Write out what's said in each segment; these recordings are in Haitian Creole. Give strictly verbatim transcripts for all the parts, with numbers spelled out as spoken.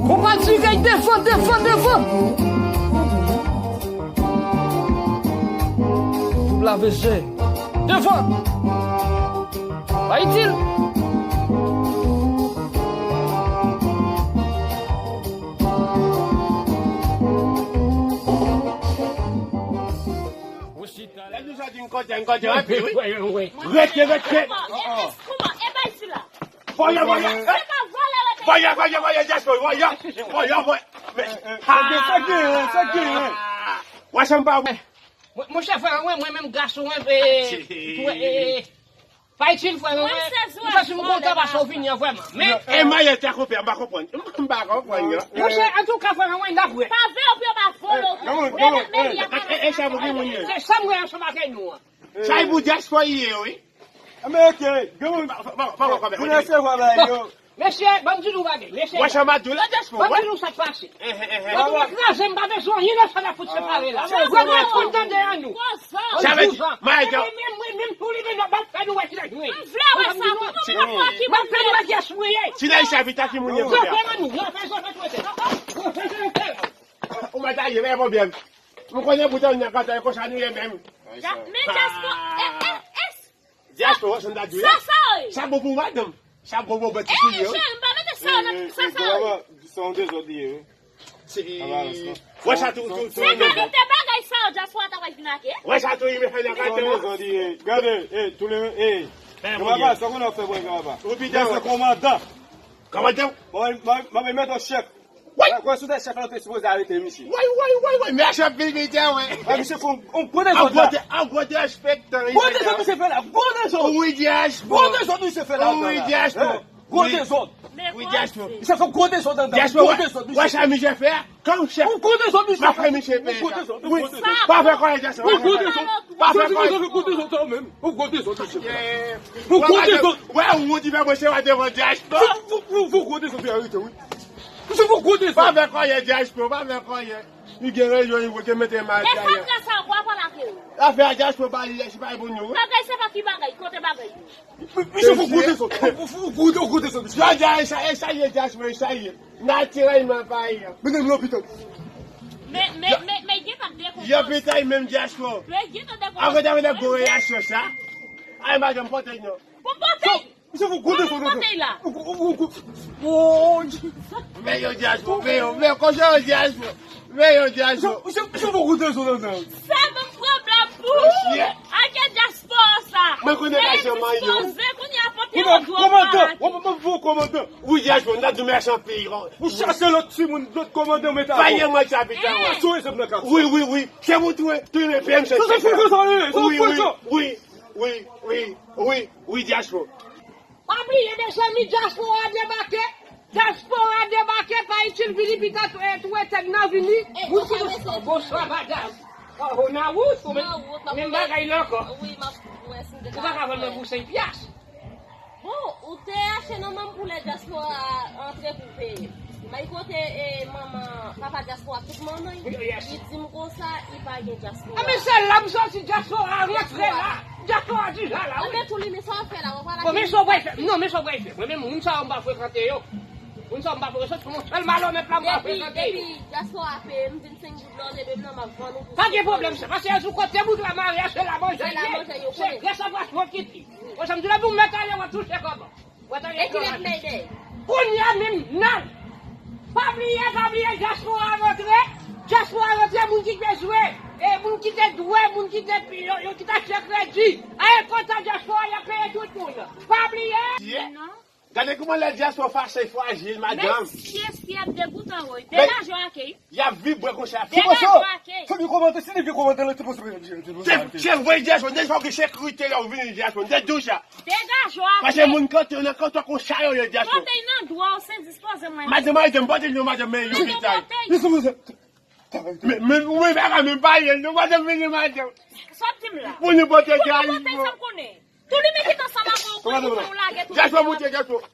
Konpa dirèk devan, devan, devan. Double A V G. Devan. Pa itil. Lè nou sòti, n kontan, n kontan anpil, wi. Rete, rete. Kòman? E, e, kòman? E pa itil la. Voye, voye. Se pa vòlè, rete. Voye, voye, voye, Jaspo, voye. Voye, voye. Men, sa gen, sa gen, sa gen. Wè, sa m pa wè. Mwen, monchè, frè mwen, mwen menm gason, mwen, e, e, e, pa itil, frè mwen. Mwen, mwen santi m kontan paske w vini an, vrèman. Men, e, mayo tè koupe, m pa konprann. M pa konprann, non. Monchè, antouka, frè mwen, n ap wè. Pa vle oubyen pa vole, oubyen. E, e, e, sa pou ki moun ye? Se sa m wè ansanm avèk nou an. Sa e pou Jaspo ye, wi. A, men, ok. Gen moun, pa, pa, pa, pa, pa, vin resevwa bagay yo. Mesye, ban m di nou bagay, mesye. Wè, sa m ap di w la, Jaspo, ban m di nou sa k pase. Wè, nou kraze, m pa bezwen anyen nan sa n ap fout separe la. Wè, nou ap kontan de an nou. Sa vle di, Mayo, menm, menm, menm, tou li menm, ban m fè nou wè kilès nou ye. M vle wè sa, m ap fè nou wè kilès nou ye. Si nan Echapita ki moun ye, frè. Zòt fè nou, zòt fè, zòt fè, zòt fè. Ou mèt al ye, men pwoblèm. M konnen bouton nan kanta, e konsa nou ye menm. Men Jaspo, e, e, e, Jaspo, sa m ta di w la. Sa, sa, wi. Sa bon pou madanm. Sa bon pou bèt ti wi. Cheri, m pa mete sa nan sa, sa, wi. Se yon dezòd li ye, wi. Wè sa tou, tou, tou. Se kalite bagay sa yo, Jaspo ta pral vin ake. Wè sa tou, li mete nan kanta. Se yon dezòd li ye. Gade, e, tou le, e. Granpapa, sa konn ap fè, bwè, granpapa. Ou pita, se komandan. Kòmandan? Mwen, mwen, mwen, mwen mete yon chèk. Wè, sou de chèf la, te sipoze arete misye. Wè, wè, wè, wè, mèchant pil militè, wè. Wè, misye fè yon gwo dezòd la. An gwo derespektan. Gwo dezòd misye fè la, gwo dezòd. Wi, Jaspo. Gwo dezòd misye fè la. Wi, Jaspo. Gwo dezòd. Wi, Jaspo. Misye fè gwo dezòd anndan. Jaspo, wè sa misye fè a? Kan chèf. Yon gwo dezòd misye fè. Pa fè misye pè sa. Wi, pa fè kòlè, Jaspo. Yon gwo dezòd. Pa fè kòlè. Yon gwo dezòd sa menm. Yon gwo dezòd misye fè. Yon gwo dezòd. Wè, ou di fè mwen se wè devan Jaspo. Yon gwo dezòd misye arete, wi. Misye fè gwo dezòd. Pa fè kòlè, Jaspo, pa fè kòlè. Li gen rezon, li gen mete mal. E sa frè sa, ou pa pale ak yo. Afè a Jaspo, pa li, se pa pou nou. Bagay, se pa ki bagay, kote bagay yo. Misye fè gwo dezòd. Fè gwo dezòd, misye. Jodi a, e sa, e sa ye, Jaspo, e sa ye. Natirèlman pa ye. Mennen m lopital. Men, men, men, men, gen pa de konprann. Lopital menm, Jaspo. Men gen tan de konprann. Akote avè gwo reyasyon sa. Ay, madanm, pote non. Pou pote. Misye fè gwo dezòd. Ou, ou, ou, ou, oh. Men yo Jaspo, men yo, men yo, konsa yo Jaspo. Men yo Jaspo. Misye, misye fè gwo dezòd anndan. Sa ban m pwoblèm pou ou. Ake Jaspo sa. Mwen konnen pa janm anyen. Endispoze, kounye a pote yon dwòl. Kòmandan, mwen, mwen, mwen, kòmandan. Wi, Jaspo, n ap di mèsi anpil. Ou chache lòt timoun, lòt kòmandan, mete a kò. Fè mwen sa pita. Wi, wi, wi. Se pou tou, tou le P M C. Sa se fou sa, wi, sa fou sa. Wi, wi, wi, wi, wi, Jaspo. Pa bliye, mezanmi, dyaspora debake. Dyaspora debake, pa itil vini pita tou, e, tou etèn nan vini. Bonswa, madanm. Oh, ou nan wout, ou menm bagay la ankò. Ou pa ka vann mwen pou senk pyas. Bon, ou te achte nan men m pou lè dyaspora antre pou peye. May kote, e, manman, papa dyaspora, tout manman, li di m konsa, li pa gen dyaspora. A, men se la m sòti, dyaspora rantre la. Dyaspora deja la, wi. Anben tou li, men sa w ap fè la, w ap pale. Bon, men sa w pral fè. Non, men sa w pral fè. Mwen menm, moun sa yo m pa frekante yo. Moun sa yo m pa frekante, se yon sèl malonèt la m pa frekante yo. Depi, depi dyaspora peye m vennsenk goud lòt, ebyen m nan m ap vann ou pou senk goud. Pa gen pwoblèm, se paske sou kote bout la mare a, se la manje ye. Se grès a plas mwen ki di. Bon, sa m di la, pou mèt ale, w ap touche kòb. E kilè pou m ede? Kounye a menm, nan. Pa bliye, pa bliye, dyaspora rantre. Dyaspora rantre, moun ki te jwe, e moun ki te dwe, moun ki te, yo, yo ki te achte kredi. A e kontan dyaspora, y ap peye tout moun. Pa bliye. Gade kòman lè dyaspora fache, frajil, madanm. Mesye, si ap degoutan, woy. Degaje w ake. Y ap vibre konsa. Degaje w ake. Fè li komante, si li vle komante, li te poze. Se, se vre, dyaspora, nèg pa gen sekirite lè w vini, dyaspora, nèg di w sa. Degaje w ake. Paske moun kante nan kantò konsa yo ye, dyaspora. Bòtèy nan dwa w, se dispoze mwen. Madanm, madanm, bòtèy nou, madanm, men yo pitay. Li sou. Men, men, ou menm pa ka menm pale, non, madanm, vini, madanm. Sa w ap di m la? Pou nou bòtèy, dyaspora. Tou li men ki te ansanm avè w, pou ou lage tou. Dyaspora, monte, dyaspora.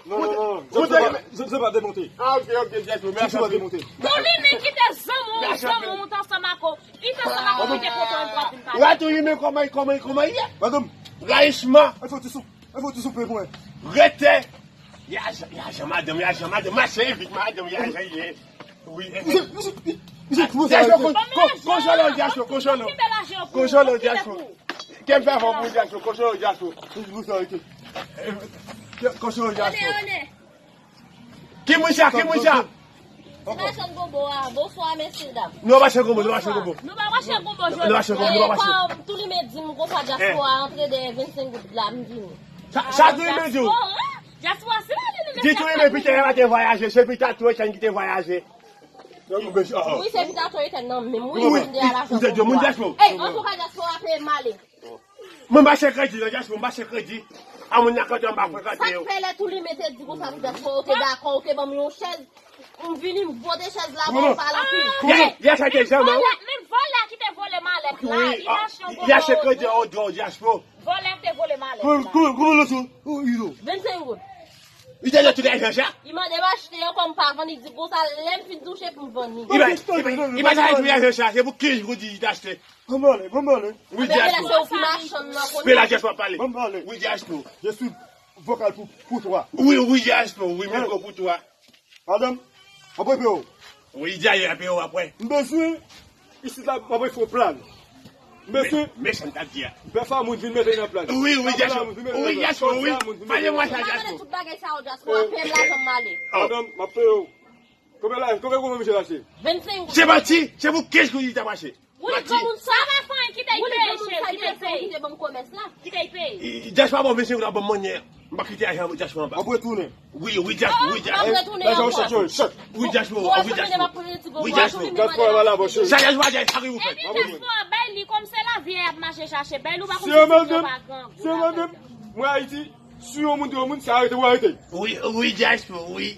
Non, non, non, non. Monte. Zòt pa demonte. Ah, ok, ok, dyaspora, mèsi. Zòt pa demonte. Tou li men ki te zanmi w, zanmi w, te ansanm avè w. Li te ansanm avè w, li te kontan, l dwa vin pale. Wè tou li men kòman, kòman, kòman li ye? Madanm. Rayisman. Al fè ti soup. Al fè ti soup pou mwen. Rete. Yajan, yajan, madanm, yajan, madanm, mache vit, madanm, yajan, ye. Wi. Misye, misye, misye, misye, Diaspora, kon-, kon-, konjole w, Diaspora, konjole w. Konjole w, Diaspora. Kè m fè fò pou Diaspora, konjole w, Diaspora. Konjole w, Diaspora. Ki moun sa, ki moun sa? Machann gonbo a, bonswa, mesye dam. Nou pa machann gonbo, nou pa machann gonbo. Nou pa machann gonbo, nou pa machann gonbo. Tou li men di m konsa, Diaspora antre dèyè vennsenk goud la, m vini. Sa, sa tou li men di w? Diaspora, se la li li men. Di tou li men, Pita pa te vwayaje, se Pita tou Etèn ki te vwayaje. Wi, se Pita tou Etèn nan, men mwen, mwen de a lajan. Ou te di moun Diaspora. Ey, antouka, Diaspora peye m ale. Mwen pa chè kredi, nan Diaspora, mwen pa chè kredi. A moun nan kante, mwen pa frekante yo. Sa k fè lè tou li men te di konsa pou Diaspora, ou te dakò, ou te ban m yon chèz. M vini, m pote chèz la, bon, pa la pi. Yè, yè, sa te janm, wi. Men vòlè ki te vole malèt la, li mache yon gonbo. Yè, se kredi, o, o, Diaspora. Vòlè te vole malèt la. Kouman, kouman, kouman, kouman, vennsenk goud. Li te nan tout lajan sa. Li mande m achte yo, kòm pa vann, li di konsa, lè m fin touche pou m vann li. Li pa, li pa, li pa ta tou lajan sa, se pou kenz goud li te achte. Bon, bon, bon, bon. Wi, Diaspora. Se ou ki machann nan, konnen. Fè la Diaspora pale. Bon, bon. Wi, Diaspora. Je suis vocal pour, pour toi. Wi, wi, Diaspora, wi, mikwo pou twa. Madanm, apre peye w. Wi, Diaspora, apre peye w apre. M bezwen, isit la, m ap fè w plag. M bezwen. Men, men sa m t ap di a. Bèf a moun vin mete nan plag. Wi, wi, Diaspora. Wi, Diaspora, wi. Pale mwen sa, Diaspora. M pa tande tout bagay sa yo, Diaspora. Peye m lajan m ale. Madanm, m ap peye w. Konbyen la, konbyen gwo misye lache? Vennsenk goud. Se manti, se pou kenz goud li t ap mache. Wi, granmoun sa. Sa pa fè anyen, kite l peye, cheri, kite l peye. Kite l peye. Diaspora, bon, vennsenk goud la, ban m manyè. M pa kite lajan Diaspora anba. W ap retounen. Wi, wi, Diaspora, wi, Diaspora. Lajan w chèk yo, chèk. Wi, Diaspora, wi, Diaspora. Wi, Diaspora. Diaspora, pa la, bon, cheri. Sa Diaspora, Diaspora, sa ki ou fè? Epi Diaspora, bay li, kòm se lavi a y ap mache chache, bay li, ou pa konn si ti pa gran. Si yo mande m, mwen Ayiti, si yon moun touye yon moun, se arete ou arete. Wi, wi, Diaspora, wi.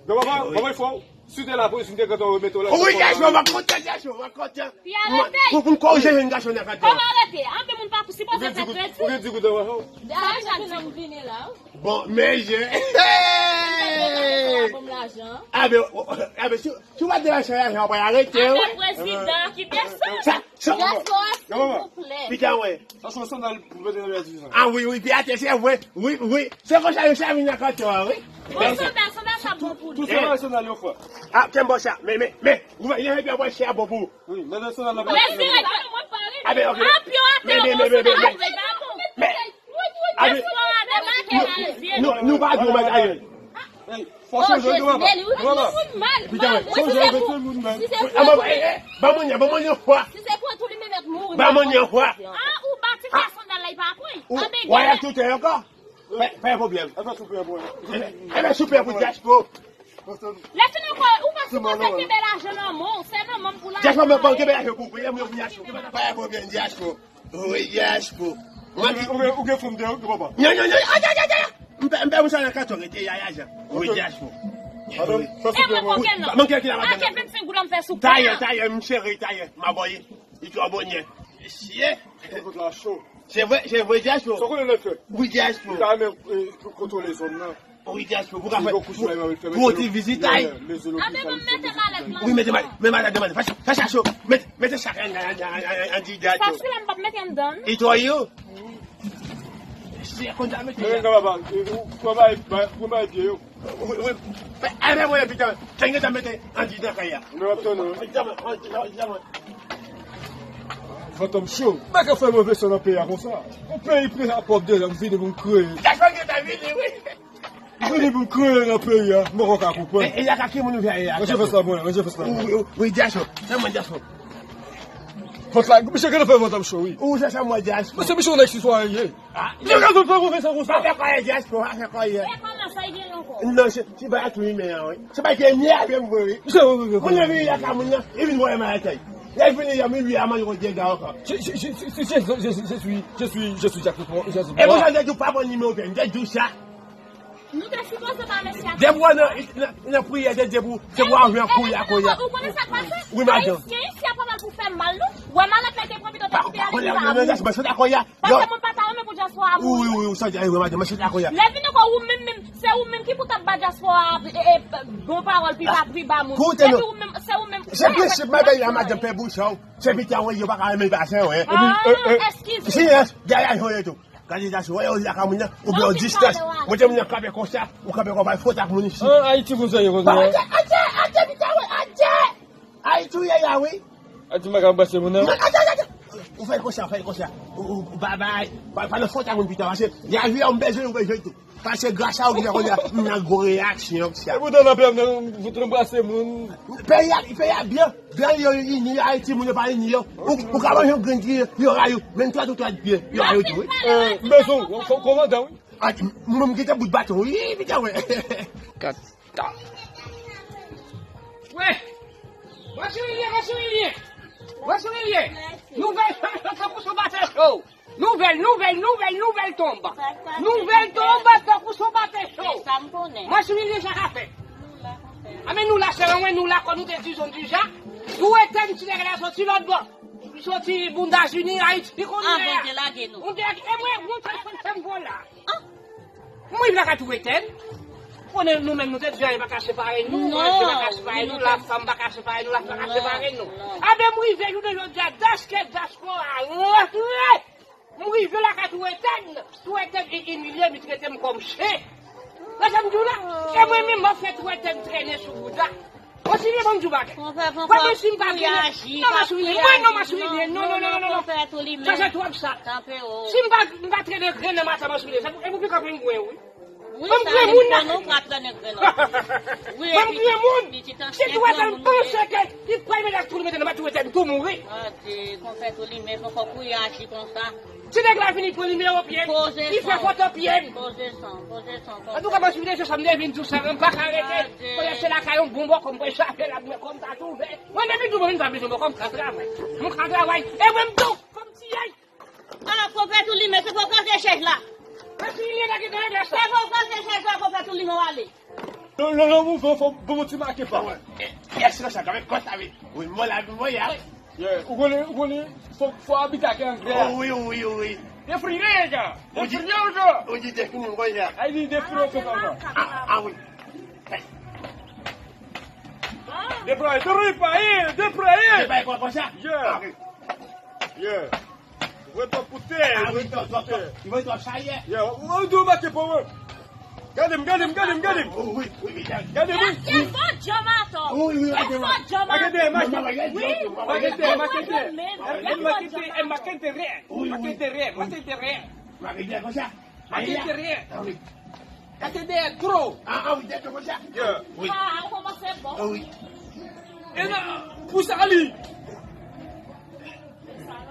Non, papa, papa, fò. Si w te lapolis, m te gentan remete w la. Wi, Diaspora, mwen kontan, Diaspora, mwen kontan. Pou, pou m korije jèn gason nan kantò. Kòman arete? Anpil moun pa sipoze fè kredi. Ou gen di goud anvan. Dayè, sa di m vini la. Bon, men je. Bon lajan. A ben, a ben, si, si w pa te lage lajan, w pral arete w. A ben, prezidan ki desann. Sa, sa. Diaspora, silvouplè. Pita, wè. Sa se yon sandal pou mete nan vèti sa. A wi, wi, pi atè, se vre. Wi, wi. Se konsa yo sèvi nan kantò a, wi. Bon, sandal, sandal sa bon pou li. Tout sandal, sandal yo fò. A, kenbe sa. Men, men, men. Gouvènè, epi apre, se bon pou. Wi, men sandal la. Prezidan, mwen pale. A ben, ok. A, pyo atè, bon, sandal la, men, men. Diaspora debake la, mesye. Nou, nou pa di w, men, ayen. Fò chanje de mwen pa. Mwen pa. Pita, mwen, fò chanje de mwen pa. Ban mwen, eh, eh, ban mwen, ban mwen yon fwa. Si se pran tou li men mèt mouri. Ban mwen yon fwa. A, ou bati fè sandal la, li pa pran. Ou, wè, tout ankò. Pa, pa gen pwoblèm. Enben, soupe pou Diaspora. Lè fini ankò, ou pa sipoze kenbe lajan nan men w, se nan men m pou lajan. Diaspora, men, bon, kenbe lajan pou, pou, pou, pou, Diaspora. Pa gen pwoblèm, Diaspora. Wi, Diaspora. Ou gen, ou gen, ou gen fanm deyò, ou gen papa? Non, non, non, ay, ay, ay, ay. M pa, m pa moun sa nan kantò, rete, ya, ya, ya. Wi, Diaspora. Madanm, sa soupe pou mwen. E mwen, kokenn nan. Manke ki la, madanm. Ake vennsenk goud la m fè sou pè a. Tayè, tayè, m sere, tayè. M abòye. Li twò bonè. Mesye. Kòkòt la cho. Se vre, se vre, Diaspora. Sa w konnen lè fè? Wi, Diaspora. Ou ta renmen, eh, kontwole zòn nan. Wi, Diaspora. Pou ka fè, pou, pou ti vizitay. A, men bon, mete malèt lan. Wi, mete malèt, men malèt, men malèt. Fè, fè sa cho. Mete, mete sa an, an, an, an, an, an, di, Diaspora. Paske la, m p ap mete anndan. E twò yo. Se konn sa mete. Men, papa, ou, ou, ou, ou, ou, ou, Wi, wi. Fè, ale voye pita. Tènye ta mete andidan kay la. Nou ap tann ou. Andidan, andidan, andidan. Fantom Show. Bagay fè move san nan peyi a konsa. Yon peyi prè a pòv deja, m vini pou m kreye. Gason gen ta vini, wi. M vini pou m kreye nan peyi a. Mwen poko ka konprann. E, e, y a ki moun ou vye a? Mwen je fè sa mwen, mwen je fè sa mwen. Wi, wi, wi, Diaspora. Se mwen, Diaspora. Vant la, misye genlè fè Fantom Show, wi. Ou se sa mwen, Diaspora. Mesye, misye yon nèg sitwayen ye. Ah, misye ka sot fè move san konsa. Pa fè kòyè, Diaspora, pa fè kòyè. E kòman sa, li gen yon kò? Non, se, se bagay tou imen an, wi. Se bagay ki imen an, wi. Misye, wi, wi, wi. Moun nan vini lakay moun nan, li vin voye malèt li. Lè l vini, li vini a manje yon dega ankò. Je, je, je, je, je, je suis, je suis, je suis Jack Dupont, Jack Dupont. E pou sa, m te di w pa pran nimewo pye, m te di w sa. Nou te sipoze ba mesye a. Depi w nan, nan, nan priyè, se depi w, se pou w avè kouri a kouri a. Ou konnen sa k pase? Wi, madanm. Ayisyen isi a pa mal pou fè mal, non. Wè malèt la te pran pito te kite a, li pa bon. Mwen sot a kouri a. Paske moun pa ta renmen pou Diaspora a mouri. Wi, wi, wi, sa di, wi, madanm, mwen sot a kouri a. Lè vini ankò, ou menm, menm, se ou menm ki pou t ap ba Diaspora a, e, e, bon pawòl pi ba, pi ba moun. Koute non. Epi ou menm, se ou menm. Se prensip bagay la, madanm, fè bouch ou. Se pita, wi, yo pa ka renmen pase, wi. Ah, eskize. Si, yes, dèyè, yo ye tou. Gade Jason, wè yo lakay moun nan, oubyen yon distans. Mwen te moun nan kanpe konsa, ou kanpe konsa, fòt ak moun isit. An, Ayiti pou sa yo konsa. Atè, atè, atè, pita wè, atè! Ayiti ou ye la, wi. Ayiti m pa ka brase moun nan. Non, atè, atè, atè. Ou fè l konsa, ou fè l konsa. Ou, ou, ou, babay. Pa, pa nan fòt ak moun pita, paske lavi a m bezwen, ou bezwen tou. Paske gras a ou ki fè kounye a, m nan gwo reyaksyon, sa. E poutan nan peyi m nan, fout nou brase moun. Peyi a, peyi a byen. Blan yo ini, Ayiti moun yo pa ini yo. Ou, ou ka manje yon grenn ki yo rayi ou. Menm twa tou twa byen, yo rayi ou tou, wi. Eh, m bezwen w, kò-, kòmandan, wi. Ah, mwen m kite bout baton, wi, pita wè. Kat, ta. Wè! Mwen sou li ye, mwen sou li ye. Mwen sou li ye. Nouvèl, tankou sou batè cho. Nouvèl, nouvèl, nouvèl, nouvèl tonb. Nouvèl tonb tankou sou batè cho. Mwen sou li ye, sa ka fèt. A men nou la, se mwen, nou la, kò nou te dizon dija. Tou etèn ti nèg la soti lòt bò. Soti Boundazini, Ayiti, kounye a. Bondye lage nou. Bondye lage, e mwen, mwen, mwen, mwen, mwen la. M rive lakay tou etèn. Konnen nou menm nou te di anyen pa ka separe nou, anyen pa ka separe nou, lafanm pa ka separe nou, lafanm pa ka separe nou. Aben m rive jounen jodi a, dèske dyaspora rantre, m rive lakay tou etèn, tou etèn i imilye m, i trete m kòm chen. Wè sa m di w la? E mwen menm m ap fè tou etèn trennen sou bouda. Kontinye ban m di w bagay. Konpè, konpè, konpè, si m pa genyen, non, Masouline, mwen, non, Masouline, non, non, non, non, non. Sa se twòp sa. Si m pa, m pa trennen grenn nan maten, Masouline, se pou, e pou pika pou m gwen, wi. Wi, ban m sa grenn moun nan. Ban m grenn moun. Si tou etèn panse ke li pral mete tou li mete nan maten, tou etèn tou mouri. Konpè, tou li men, fò, fò pou reyaji konsa. Ti nèg la vini pran nimewo pye m, li fè foto pye m. Poze san, poze san, poze san. Antouka, Masouline, se sa m te vin di w, sa m pa ka rete. Kounye a se lakay yon bon bòkò m pral chache la, mwen kòm sa twouve. Mwen depi tou mwen vin pa bezwen bòkò, m ka travay. M ka travay. E mwen m tou, fò m tiye. Ah, konpè tou li men, se pou w kraze chèz la. Masouline, nèg la sa. Se pou w kraze chèz la, konpè tou li men, w ale. Lè, lè, lè w moute, fò, fò w bon ti make pa. Pyès nan sa, kanmenm, kòs la, wi. Wi, mwen la, mwen la, wi. Yeah, ou konnen, ou konnen, fò, fò abite ak anglè a. Oh, wi, wi, wi. Defri, nèg a. Defri, nèg a. Ou di defri, mwen konnen. Ay, di defri, ou konnen. Ah, ah, wi. Deplwaye, deplwaye, deplwaye. Deplwaye kon, konsa? Yeah. Ah, wi. Yeah. Vre tò pou tè, vre tò pou tè. Vre tò sa ye. Yeah, ou, ou di w make pou mwen. Gade m, gade m, gade m, gade m. Wi, wi, wi, gade m. Gade m, wi. Èske fò djanm atò? Wi, wi, gade m. Èske fò djanm atò? Make dèyè, make. Wi. Make dèyè, make dèyè. Make dèyè, make dèyè. Wi, wi. Make dèyè, make dèyè. Make dèyè konsa. Make dèyè. Ah, wi. Gade dèyè tro. Ah, ah, wi, dèyè tro konsa. Yeah. Wi. Ah, ou kòmanse bon. Ah, wi. E nan, pou sa li.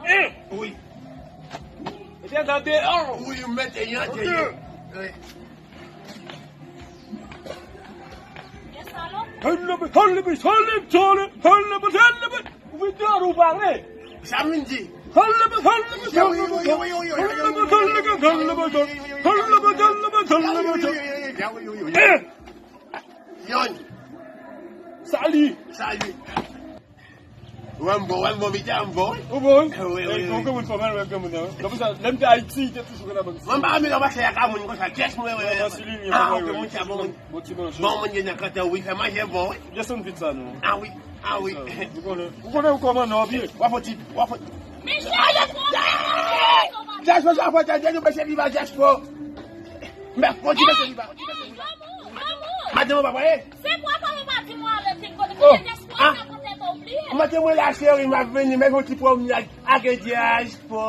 Eh. Wi. Mete dan deyò. Wi, mete yon deyò. Wi. Hold up, hold up, hold up, hold up, hold up, hold up. Ou vin deyò, ou pare. Sa m vin di. Hold up, hold up, hold up, hold up, hold up. Eh. Yonn. Sali. Sali. Wè m bon, wè m bon, Mita, m bon, wi. Ou bon, wi? Wi, wi, wi. Ou granmoun fòmèl, wè granmoun nan, wi. Granmoun sa, lè m te Ayiti, te toujou konn ap ban m. Mwen pa renmen lè w pase ak moun konsa, kès mwen, wè. Mwen Masilini, ah, ok, moun sa bon, moun. Bon ti manje. Bon moun gen nan kantè, wi, fè manje bon, wi. Desann vit sa, non. Ah, wi, ah, wi. Ou konnen, ou konnen ou kòmandan, byen. W ap fè ti, w ap fè. Mesye, ay, ay, ay, ay, ay. Jaspo, sa fò tande nou, mesye, viva Jaspo. Mè, fò ti mesye, viva. Madanm ou pa prale? Se kwa kòman pa di mwen ale ti kote ki te espwa sa konte to bliye. Maten mwen la cheri, m ap vini, men yon ti pwomnad ak Jaspo.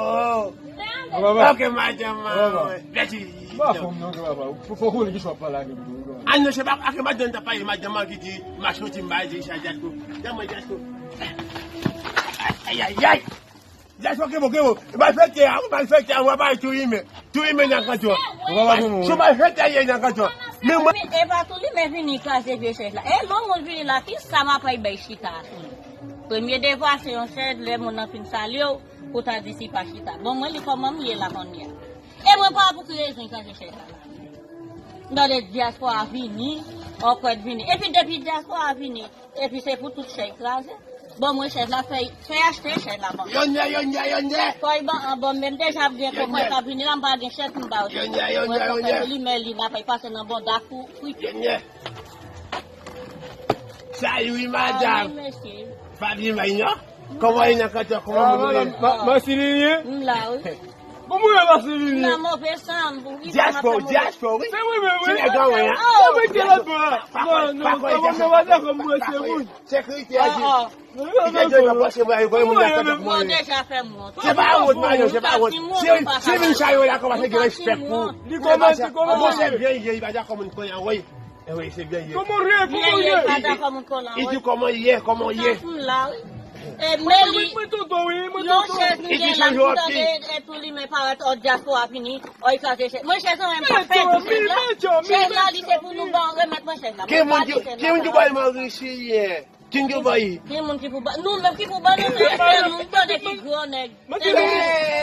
Ok, madanm mwen. Mèsi. Ba fòm non, papa. Fò, fò konnen ki sa w ap pale ak li. Ah non, se pa ak madanm ta pale, madanm an ki di, m a soti, m ba di sa Jaspo. Janm mwen Jaspo. Ay, ay, ay. Jaspo, kenbe w, kenbe w. Malfektè a, wi, malfektè a, w ap bay tou imen. Tou imen nan kanton. Sou malfektè a ye nan kanton. Men mwen. E pa tou li men vini kraze vye chèz la. E bon moun vini la, ki sa m ap bay chita a sou li? Premye devwa se yon chèz, lè moun nan fin salye w, pou ta di si pa chita. Bon, mwen li kòman m ye la kounye a. E mwen pa pou ki rezon kraze chèz la la. Gade dyaspora vini, ankrèt vini. Epi depi dyaspora vini, epi se pou tout chèz kraze. Bon, mwen chèz la fè, fè achte chèz la ban. Yonye, yonye, yonye. Fò y ban an ban, men m deja ap gen konpè k ap vini la, m pa gen chèz pou m ba yo. Yonye, yonye, yonye. Mwen konpè li, men li n ap pase nan bonda kou, kou. Yonye. Salut, madame. Salut, monsieur. Pa byen bay non. Kòman ye nan kanton? Kòman moun yo? Masilini? M la, wi. Kòman w ye la, Serini? Nan move san, wi. Dyaspò, dyaspò, wi. Se mwen menm, wi. Ti nèg anwen an. Ah, mwen ki lòt bò a. Non, non, kòman mwen pa dakò mwen se moun. Sekirite a di. Li te jwenn nan pòch mwen, li voye moun nan kòt mwen. Mwen deja fè mwen. Se pa wont, Mario, se pa wont. Si, si vin sa yo la kòmanse gen respè pou. Li kòmanse, kòmanse. Bon, se byen ye, li pa dakò moun konnen, wi. E wi, se byen ye. Kòman w ye? Kòman w ye? Li di kòman ye, kòman ye. Mwen la, wi. E Meli, yon chèz nou gen la, nou tande e tou li men parèt ò dyaspora vini, ò li kraze chèz. Mwen chèz an, mwen pa pèdi chèz la. Chèz la, li se pou nou ban, remèt mwen chèz la. Ki moun ki, ki moun ki bay Maurice yè? Ki moun ki bay? Ki moun ki pou ban? Nou menm ki pou ban, nou se frè nou, nou tande ki gwo nèg. Se nou,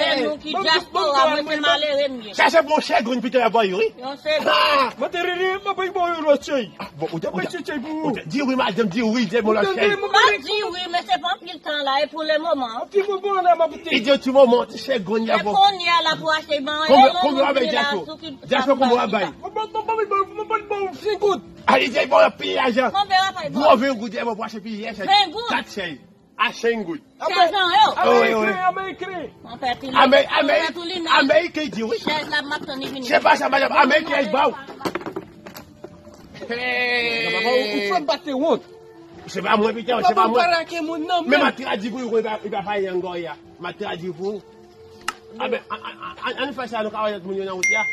se nou ki dyaspora, mwen se malere m ye. Chache bon chèz grenn pito a bay, wi. Yon se. Ha! Mwen te rele, mwen pa bon yon lòt chèz. Ah, bon, ou te, ou te, ou te, di wi, madanm, di wi, di bon lòt chèz. Mwen di wi, men se pa anpil tan la, e pou le moman. Anpil moman la, mwen te. Li di ti moman, ti chèz grenn ya bon. Kounye a la pou achte ban, konbyen, konbyen w ap bay dyaspò? Dyaspò, konbyen w ap bay? Mwen pa, mwen pa, mwen pa, mwen pa, mwen pa, ven goud. A, li di bon, pi lajan. Konbyen w ap bay ban? Gwo ven goud, e bon, pou achte pi yè chèz. Ven goud. Kat chèz. A senk goud. Chèz an yo. Wi, wi. Ameriken, Ameriken. Ameriken di wi. Chèz la, m ap tann li vini. Se pa sa, madanm, Ameriken ba w. Ou fè m pa te wont. Se pa mwen, pita, se pa mwen. Men m ap tradi pou ou, li pa, li pa pale anglè a. M ap tradi pou ou. A ben, an, an, an, ann fè sa, nou ka wè lòt moun yo nan wout la.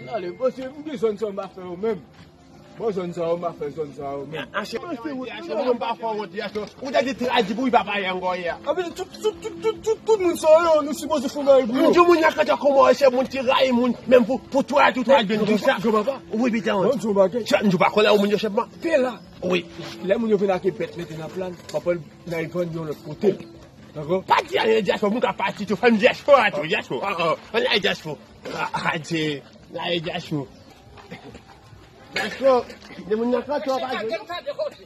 Nan ale, paske m gen zòn sa m pa fè yo menm. Bon, zòn sa yo, m pa fè zòn sa yo menm. Ache, ache, ou menm pa fè wont, ache. Ou te di tradi pou li pa pale anglè a. A ben, tout, tout, tout, tout, tout, tout moun sa yo, nou sipoze fè yon bagay pou yo. Moun di moun nan kanta kòman se moun ki rayi moun, menm pou, pou twa, tou twa, ben, nou sa. Wi, pita. Bon, di yon bagay. Sa, nou pa konn la, moun yo sèlman. Pè la. Wi. Lè moun yo vin ak bèt mete nan plan, pa pran nan vann yon lòt kote. Dakò? Pa di anyen, dyaspò, moun ka pati tou, fè m dyaspò a tou, dyaspò. Ah, ah, ann al dyaspò. Ah, ah, di, ann al dyaspò. Dyaspò, de moun nan kanto, pa di.